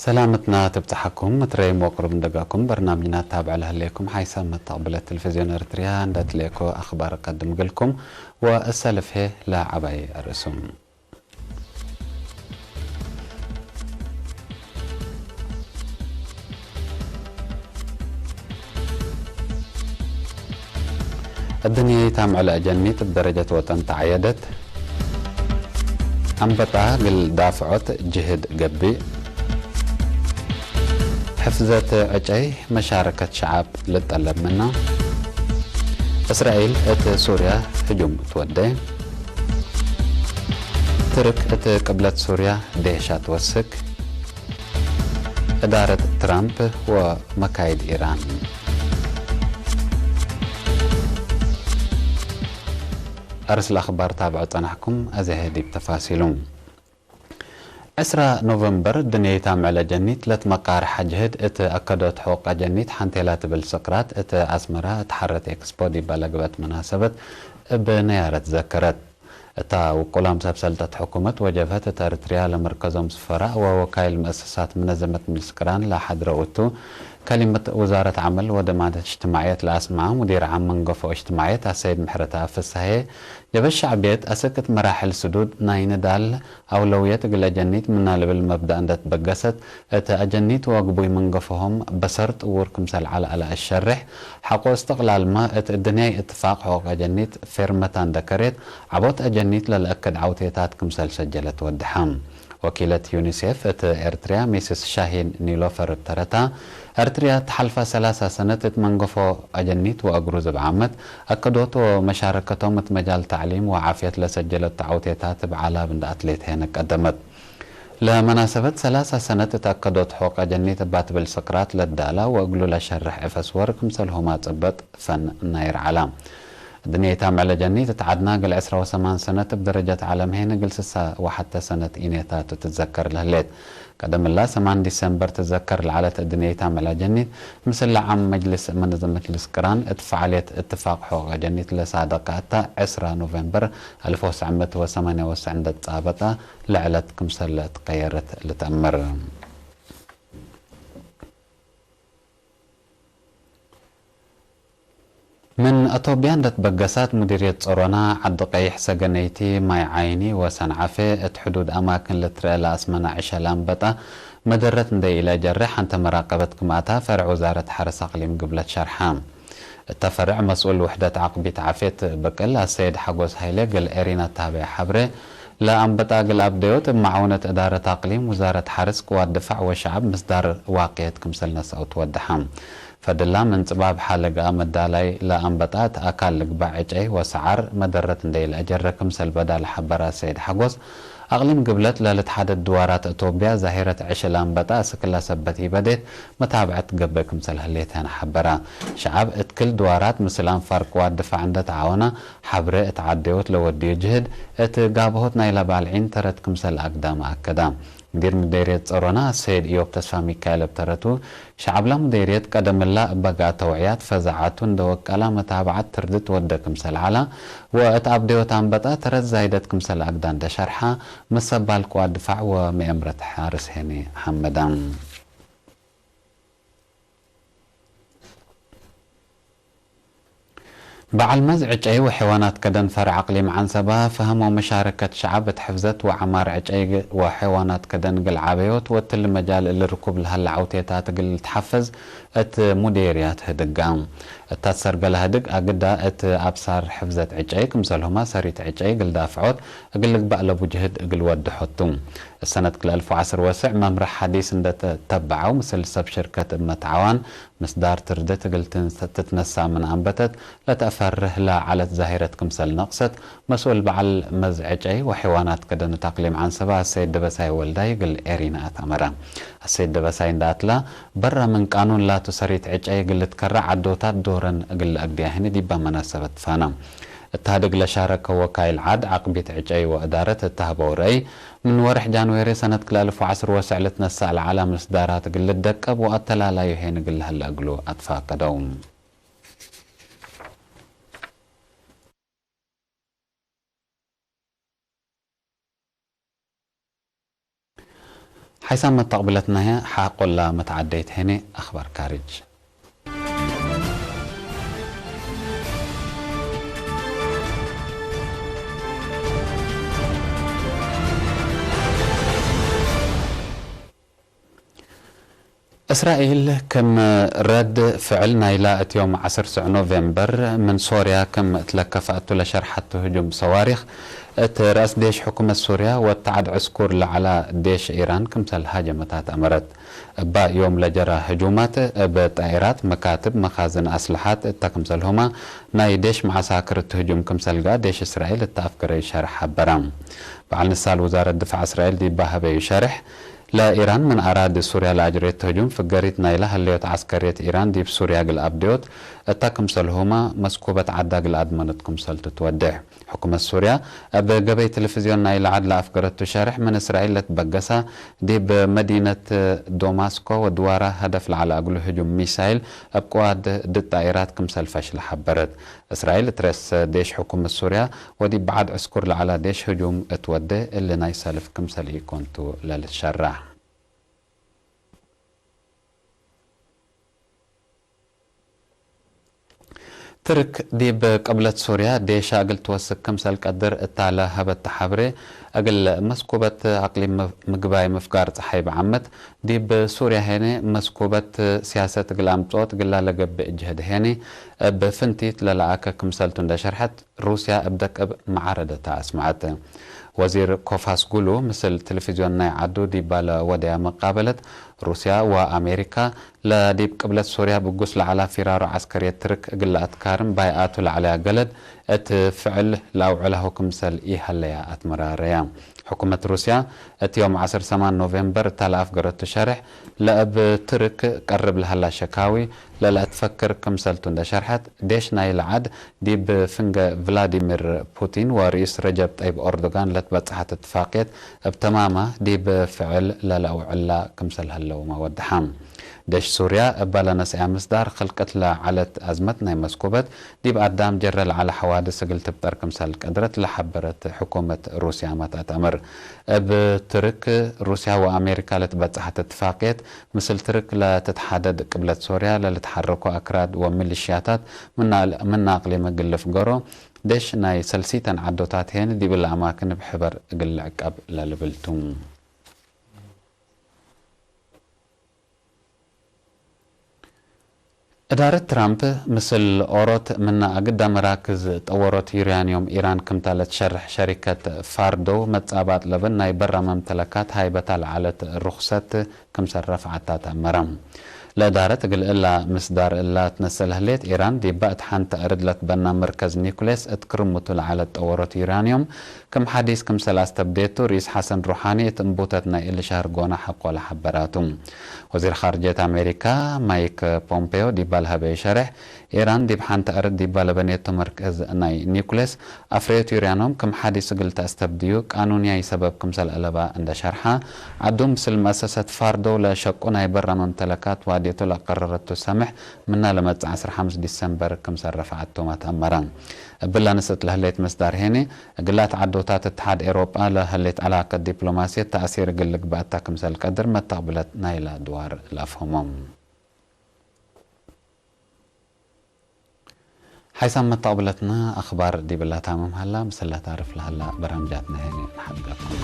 ሰላምትና ትብጽሓኩም፣ ምትረይ ሞቅርብ እንደጋኩም በርናምጅና ታብዕ ለህሌኩም ሓይሳብ መተቕብለት ቴሌቪዝዮን ኤርትርያ እንደትልኤኮ ኣኽባር ቀድም ግልኩም ወእሰልፍሄ ለዓባይ ኣርእሱም። እድንየይ ታምዕለ ጀኒት ብደረጀት ወጠን ተዓየደት። ኣንበጣ ግል ዳፍዖት ጅህድ ገቢእ። ሕፍዘት ዕጨይ መሻረከት ሸዓብ ልጠለብ ምና። እስራኤል እት ሱርያ ህጁም ትወደ። ትርክ እት ቅብለት ሱርያ ዴሻ ትወስክ። እዳረት ትራምፕ ወመካይድ ኢራን። ኣርስል ኣኽባር ታብዑ ጸናሕኩም፣ ኣዚሐ ዲብ ተፋሲሉ። ዕስራ ኖቨምበር ድንየይታ ምዕለ ጀኒት ለትመቃርሓ ጅህድ እት ኣከዶት ሕቁቃ ጀኒት ሓንቴላ ትብል ስቅራት እት ኣስመራ እት ሓረት ኤክስፖ ዲባ ለግበት መናሰበት እብ ነያረት ዘከረት። እታ ውቁላም ሰብ ሰልጠት ሕኩመት ወጀብሀት እት ኤርትርያ ለመርከዞም ስፈራእ ወወካይል መእሰሳት መነዘመት ምልስቅራን ለሓድረው እቱ ከሊመት ውዛረት ዓመል ወደማነት እጅትማዕየት ለኣስምዓ ሙዲር ዓም መንገፎ እጅትማዕየት ኣሰይድ ምሕረተኣብ ፍሳሄ ጀበ ሻዕብየት ኣሰክት መራሕል ስዱድ ናይ ንዳል ኣውለውየት እግል ኣጀኒት ምና ልብል መብዳእ እንደትበገሰት እት ኣጀኒት ወግቡይ መንገፎሆም በሰር ጥውር ክምሰል ዓልኣላ እሸርሕ ሓቆ እስትቅላልማ እት እድንያይ እትፋቅ ሕቁቅ ኣጀኒት ፌርመታ እንደከሬት ዓቦት ኣጀኒት ለለአክድ ዓውቴታት ክምሰል ሰጀለት ወድሓ። ወኪለት ዩኒሴፍ እት ኤርትርያ ሚስስ ሻሂን ኒሎፈር እብ ተረታ፣ ኤርትርያ እት ሓልፋ ሰላሳ ሰነት እት መንገፎ ኣጀኒት ወእግሩ ዝብዓመት፣ ኣከዶት ወመሻረከቶም እት መጃል ታዕሊም ወዓፍየት ለሰጀለት ዓውቴታት እብ ዓላብ እንደ ኣትሌት ሄነ ቀደመት። ለመናሰበት ሰላሳ ሰነት እት ኣከዶት ሑቅ ኣጀኒት እባ ትብል ስቅራት ለዳላ ወእግሉ ለሸርሕ ኤፈስወር ክምሰልሁማ ጽበጥ ፈን ናይር ዓላ። እድንየይታ ምዕለ ጀኒት እት ዓድና እግል ዕስራ ወሰማን ሰነት እብ ደረጀት ዓለም ሄን እግል ስሳ ወሓተ ሰነት ኢኔታቱ ትዘከር ለህሌት። ቀደም እላ ሰማን ዲሰምበር ትዘከር ለዓለት እድንየይታ ምዕለ ጀኒት፣ ምስል ለዓም መጅልስ መነዘመት ልስቅራን እት ፈዓልየት እትፋቅ ሕቁቅ ጀኒት ለሳደቀ እታ ዕስራ ኖቬምበር ኣልፍ ወሰዕ ምእት ወሰማንያ ወሰዕ እንደትጻበጣ ለዕለት ክምሰል ትቀየረት ልትአመር። ምን ኣቶብያ እንደትበገሳት ሙዲርየት ጸሮና፣ ዓዲ ቀይሕ፣ ሰገነይቲ፣ ማይ ዓይኒ ወሰንዓፈ እት ሕዱድ ኣማክን ልትረአ ለኣስመና ዕሸል ኣንበጣ መደረት እንደ ኢለ ጀርሕ ሓንተ መራቀበት ክምኣታ ፈርዕ ውዛረት ሓረስ ኣቅሊም ግብለት ሸርሓ። እታ ፈርዕ መስኡል ውሕደት ዓቅቢት ዓፌት ብቅል ኣሰይድ ሓጎስ ሃይለ ግል ኤሪና እተሃበየ ሓብረ፣ ለኣንበጣ ግል ኣብደዮት እብ መዓውነት እዳረት ኣቅሊም ውዛረት ሓርስ ቅዋት ድፋዕ ወሸዓብ ምስዳር ዋቅየት ክምሰል ነስአው ትወድሓ። ፈድላ ምንጽባብ ሓለግኣ መዳላይ ለኣንበጣ እት ኣካል ልግባዕ ዕጨይ ወሰዓር መደረት እንደይል ኣጀረ ክምሰል በዳል ሓበራ ሰይድ ሓጎስ፣ ኣቅሊም ግብለት ለልትሓደድ ድዋራት እቶብያ ዛሂረት ዕሽል ኣንበጣ እስክላ ሰበት ሂበዴት መታብዐት ትገብእ ክምሰል ህሌተን ሓበራ። ሸዓብ እት ክል ድዋራት ምስል ኣንፋር ቅዋት ድፋዕ እንደተዓወና፣ ሓብረ እት ዓደዮት ለወድዮ ጅህድ እት ጋብሆት ናይ ለባልዒን ተረት ክምሰል ኣግዳም ኣከዳ። ሙዲር ሙዴርየት ጸሮና ሰይድ ኢዮብ ተስፋ ሚካኤል እብ ተረቱ፣ ሸዓብላ ሙዴርየት ቀደምላ እበ ጋእ ተውዕያት ፈዛዓቱ እንደ ወቀላ መታብዓት ትርድት ወደ ክምሰል ዓላ፣ ወእት ኣብደዮት ኣንበጣ ተረት ዛይደት ክምሰል ኣግዳ እንደ ሸርሓ፣ መሰባል ቅዋት ድፋዕ ወመኤምረት ሓርስ ሄኒ ሓመዳ። በዓል መዝ ዕጨይ ወሐይዋናት ከደን ፈርዕ ኣቅሊም ዓንሰባ፣ ፈሀም ወመሻረከት ሸዓብ እት ሕፍዘት ወዓማር ዕጨይ ወሐይዋናት ከደን እግል ዓበዮት ወትል መጃል እሊ ርኩብ ለሀለ ዓውቴታት እግል ልትሓፈዝ እት ሙዴርያት ህድጋ። እታ ትሰርገለ ህድግ ኣግዳ እት ኣብሳር ሕፍዘት ዕጨይ ክምሰልሁማ ሰሪት ዕጨይ እግል ዳፍዖት እግል ልግባእ ለቡ ጅህድ እግል ወድሖቱ። እሰነት ክልኤ እልፍ ወዓስር ወስዕ መምርሕ ሓዲስ እንደ ተተበዐው ምስል ሰብ ሽርከት እብ መትዓዋን ምስዳር ትርድት እግል ትንስ-፣ ትትነሳ ምን ኣንበተት ለተአፈርህ ለዓለት ዛሂረት ክምሰል ነቅሰት መስኡል በዓል መዝ ዕጨይ ወሐይዋናት ከደን እት ኣቅሊም ዓንሰባ ኣሰይድ ደበሳይ ወልዳይ እግል ኤሪና ኣትአመረ። ኣሰይድ ደበሳይ እንደ ኣትላ በራ ምን ቃኑን ላቱ ሰሪት ዕጨይ እግል ልትከራ ዓዶታት ዶረን እግል ለአግድያ ህኒ ዲባ መናሰበት ፋና። እት ህድግ ለሻረከ ወካይል ዓድ ዓቅቢት ዕጨይ ወእዳረት እት ሀበው ረአይ፣ ምን ወርሕ ጃንዌሪ ሰነት ክልኤ እልፍ ወዓስር ወስዕ ልትነሳእ ለዓላ ምስዳራት እግል ልደቀብ ወአተላላዩ ሄን እግል ለሀለ እግሉ ኣትፋቀደው። ሓይሳም መተቕብለትና ሓቆላ መተዓደይት ሄኔ ኣኽባር ካሪጅ። እስራኤል ከም ረድ ፍዕል ናይላ እትዮም ዓሰርተ ኖቬምበር ምን ሶርያ ከም እትለከፋእቱ ለሸርሓቱ ህጁም ሰዋሪኽ እት ረእስ ዴሽ ሕኩመት ሱርያ ወተዓድ ዕስኩር ለዓላ ዴሽ ኢራን ክምሰል ሃጀመታት ኣመረት። እባ ዮም ለጀራ ህጁማት እብ ጣኢራት፣ መካትብ፣ መኻዝን ኣስልሓት እታ ክምሰልሆማ ናይ ዴሽ መዓሳክር እት ህጁም ክምሰልጋ ዴሽ እስራኤል እት ኣፍገረዩ ሸርሕ ሓበራ። በዓል ንሳል ውዛረት ድፋዕ እስራኤል ዲባ ህበዩ ሸርሕ ለኢራን ምን ኣራድ ሱርያ ለኣጅሬት ህጁም ፍገሪት ናይላ ህለዮት ዓስከርየት ኢራን ዲብ ሱርያ ግል ኣብደዮት እታ ክምሰልሁማ መስኩበት ዓዳ ግል ኣድመኑት ክምሰልቱ ትወድሕ። ሕኩመት ሱርያ እብ ገበይ ቴሌፍዝዮን ናይላ ዓድ ለኣፍገረቱ ሸርሕ ምን እስራኤል ለትበገሳ ዲብ መዲነት ዶማስኮ ወድዋራ ሀደፍ ለዓለ እግሉ ህጁም ሚሳይል እብ ቅዋድ ድጣኢራት ክምሰል ፈሽለ ሓበረት። እስራኤል እትረስ ዴሽ ሕኩመት ሱርያ ወዲብ በዓድ ዕስኩር ለዓላ ዴሽ ህጁም እትወደ እሊ ናይ ሰልፍ ክምሰል ኢኮንቱ ለልትሸራሕ። ትርክ ዲብ ቅብለት ሱርያ ዴሻ እግል ትወስክ ክምሰል ቀድር እታ ለሀበት ተሓብሬ፣ እግል መስኩበት ኣቅሊም ምግባይ ምፍጋር ጸሓይ ብዓመት ዲብ ሱርያ ሄኔ መስኩበት ሲያሰት እግል ኣምጽኦት ግላ ለገብእ ጅህድ ሄኔ እብ ፍንቲት ለለኣከ ክምሰልቱ እንደ ሸርሐት ሩስያ እብ ደቅብ መዓረደታ ኣስመዐት። ወዚር ኮፋስጉሉ ምስል ቴሌቪዝዮን ናይ ዓዱ ዲባ ለወደያ መቃበለት፣ ሩስያ ወኣሜሪካ ለዲብ ቅብለት ሱርያ ብጉስ ለዓላ ፊራሮ ዓስከርየት ትርክ እግል ለኣትካርም ባይኣቱ ለዓለያ ገለድ እት ፍዕል ለኣውዕላሁ ክምሰል ኢሀለያ ኣትመራረያ። ሕኩመት ሩስያ እት ዮም ዓሰርተ ሰማን ኖቬምበር እታ ለኣፍገረቱ ሸርሕ ለእብ ትርክ ቀርብ ለሀላ ሸካዊ ለለአትፈክር ክምሰልቱ እንደ ሸርሐት፣ ዴሽ ናይ ለዓድ ዲብ ፍንገ ቭላዲሚር ፑቲን ወርኢስ ረጀብ ጠይብ ኦርዶጋን ለትበጽሐት እትፋቅየት እብ ተማማ ዲብ ፍዕል ለለአውዕላ ክምሰል ሀለውማ ወድሓ። ዴሽ ሱርያ እባ ለነስአያ ምስዳር ክልቀት ለዓለት ኣዝመት ናይ መስኩበት ዲብ ኣዳም ጀረ ለዓለ ሐዋድስ እግል ትብጠር ክምሰል ቀድረት ለሐበረት ሕኩመት ሩስያ ማትኣተምር። እብ ትርክ ሩስያ ወኣሜሪካ ለትበጽሐት እትፋቅየት ምስል ትርክ ለትትሓደድ ቅብለት ሶርያ ለልትሓረኩ ኣክራድ ወሚሊሽያታት ምና፣ ምና ኣቅሊም እግል ልፍገሮ ዴሽ ናይ ሰልሲተን ዓዶታት ሄን ዲብለ ኣማክን እብ ሕበር እግል ልዕቀብ ለልብልቱ። እዳረት ትራምፕ ምስል ኦሮት ምና ኣግዳ መራክዝ ጠወሮት ዩራንዮም ኢራን ክምታ ለትሸርሕ ሸሪከት ፋርዶ መጻባጥ ለበን ናይ በራ መምተለካት ሃይበታ ለዓለት ሩኽሰት ክምሰል ረፍዓታ ተአመረ። ለእዳረት እግል እላ ምስዳር እላ ትነሰል ህሌት ኢራን ዲባ እት ሓንተ እርድ ለትበና መርከዝ ኒኩሌስ እት ክርምቱ ለዓለት ጠወሮት ዩራንዮም ክም ሓዲስ ክምሰል ኣስተብዴቱ ርኢስ ሓሰን ሩሓኒ እት እምቡተት ናይ እሊ ሸህር ጎና ሐቆለ ሐበራቱ። ወዚር ኻርጀት ኣሜሪካ ማይክ ፖምፔዮ ዲባ ለሀበዩ ሸርሕ፣ ኢራን ዲብ ሓንቲ እርድ ዲባ ለበኔቱ መርከዝ ናይ ኒኩሌስ ኣፍረየት ዩራንዮም ክም ሓዲስ እግል ተአስተብድዩ ቃኑንያይ ሰበብ ክምሰል አለባ እንደ ሸርሓ፣ ዓዱ ምስል መአሰሰት ፋርዶ ለሸቁ ናይ በራ መምተለካት ዋዴቱ ለአቀረረቱ ሰምሕ ምና ለመጽእ ዓሰርተ ሐምስ ዲሰምበር ክምሰል ረፍዓቱ ማትአመረ። እብላ ንስት ለህሌት መስዳር ሄኒ፣ እግላት ዓዶታት እትሓድ ኤሮጳ ለህሌት ዓላቀት ዲፕሎማሲየት ተኣሲር እግል ልግባእታ ክምሰል ቀድር መተቅብለት ናይላ ድዋር ለአፍህሞም። ሓይሳም መተቅብለትና ኣኽባር ዲብላ ታምም ሃላ፣ ምስላ ታርፍ ለሃላ በራምጃትና ሄኒ ንሓድጋኩም።